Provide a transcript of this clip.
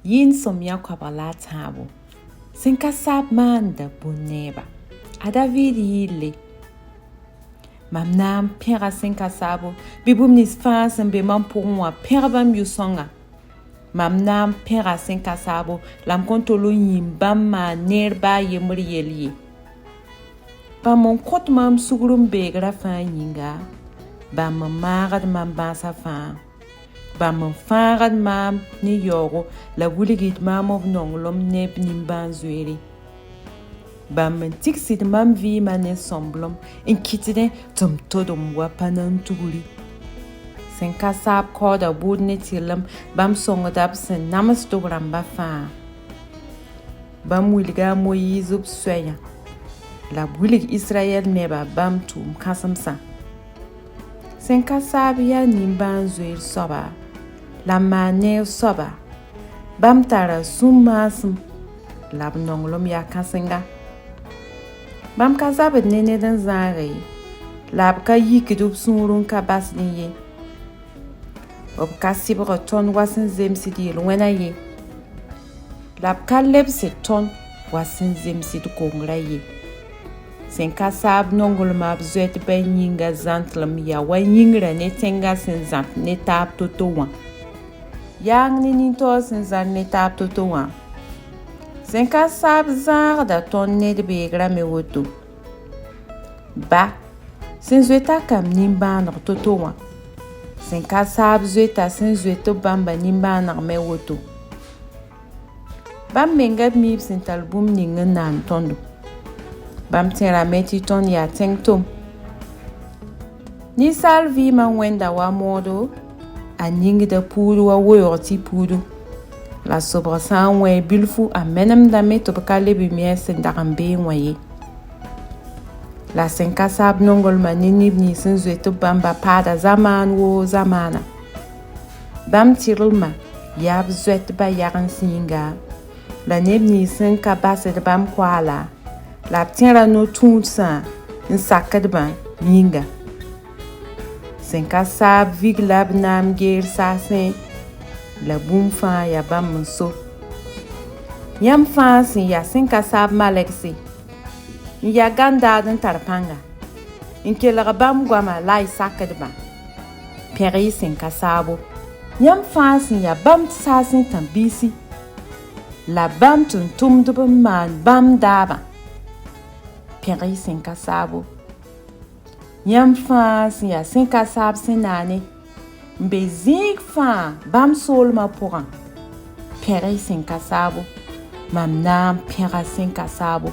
Yĩn sõm yã koabg la a tãabo sẽn ka saab maanda bõn-neeba. A Daviid yɩɩle. Mam na n pẽga sẽn ka saabo bɩ bũmb nins fãa sẽn be mam pʋgẽ wã pẽg bãmb yʋ-sõnga. Mam na n pẽga sẽn ka saabo la m kõn tol n yĩm bãmb maan neer baa yembr yell ye. Bãmb n kõt maam sugr n beegrã fãa yĩnga, bãmb n maagd mam bãasã fãa. Bãmb n fãagd maam ne yaoogo la b wilgd maam b nonglem ne b nimbãan-zoeere. Bãmb n tigsd mam vɩɩmã ne sõmblem n kɩtdẽ tɩ m todem wa pa nan tugri. Sẽn ka saab kaooda bʋʋd ne tɩrlem bãmb sõngda b sẽn namsd b rãmbã fãa. Bãmb wilga a Moyiiz b soayã la b wilg Israyɛl nebã bãmb tʋʋm kãsemsã. Sẽn ka saab yaa nimbãan-zoeer soaba la n maan neer soaba. Bãmb tara sũ-maasem la b nonglem yaa kãsenga. Bãmb ka zabd ne ned n zãage ye, la b ka yikd b sũur n ka basdẽ ye. B ka sɩbgd tõnd wa sẽn zemsd yel-wẽna ye, la b ka lebsd tõnd wa sẽn zemsd kongrã ye. Sẽn ka saab nonglmã b zoetbã yĩnga zãtlem yaa wa yĩngrã ne tẽngã sẽn zãt ne taab to-to wã. Yaang ne nin-taoog sẽn zãr ne taab to-to wã. Sẽn ka saab zãagda tõnd ned beegrã me woto. Ba sẽn zoeta kam nimbãaneg to-to wã. Sẽn ka saab zoeta sẽn zoet b bãmba nimbãaneg me woto. Bãmb menga b mi b sẽn tar bũmb ning n naan tõndo. Bãmb tẽrame tɩ tõnd yaa tẽng tom. Ninsaal vɩɩmã wẽnda wa moodo, a ningda puud wa weoog tɩ puudu. La sobg sã n wẽ bilfu a menemdame tɩ b ka leb mi a sẽn dag n beẽ wã ye. La sẽn ka saab nonglmã ne neb nins n zoet b bãmba paada zamaan woo zamaana. Bãmb tɩrlmã yaa b zoetbã yagens yĩnga la neb nins sẽn ka basd bãmb koaala la b tẽra no-tũudsã n sakdbã yĩnga. Sẽn ka saab vigla b naam geer saasẽ la bũmb fãa yaa bãmb n so. Yãmb fãa sẽn yaa sẽn ka saab malɛgse n yaa gãndaad n tar pãnga n kelg bãmb goama la y sakdbã, pẽg y sẽn ka saabo. Yãmb fãa sẽn yaa bãmb saasẽ tãb-biisi la bãmb tʋm-tʋmdb n maan bãmb daabã, pẽg y sẽn ka saabo. Yãmb fãa sẽn yaa sẽn ka saab sẽn naane n be zĩig fãa bãmb soolmã pʋgã, pẽg y sẽn ka saabo. Mam na n pẽga sẽn ka saabo.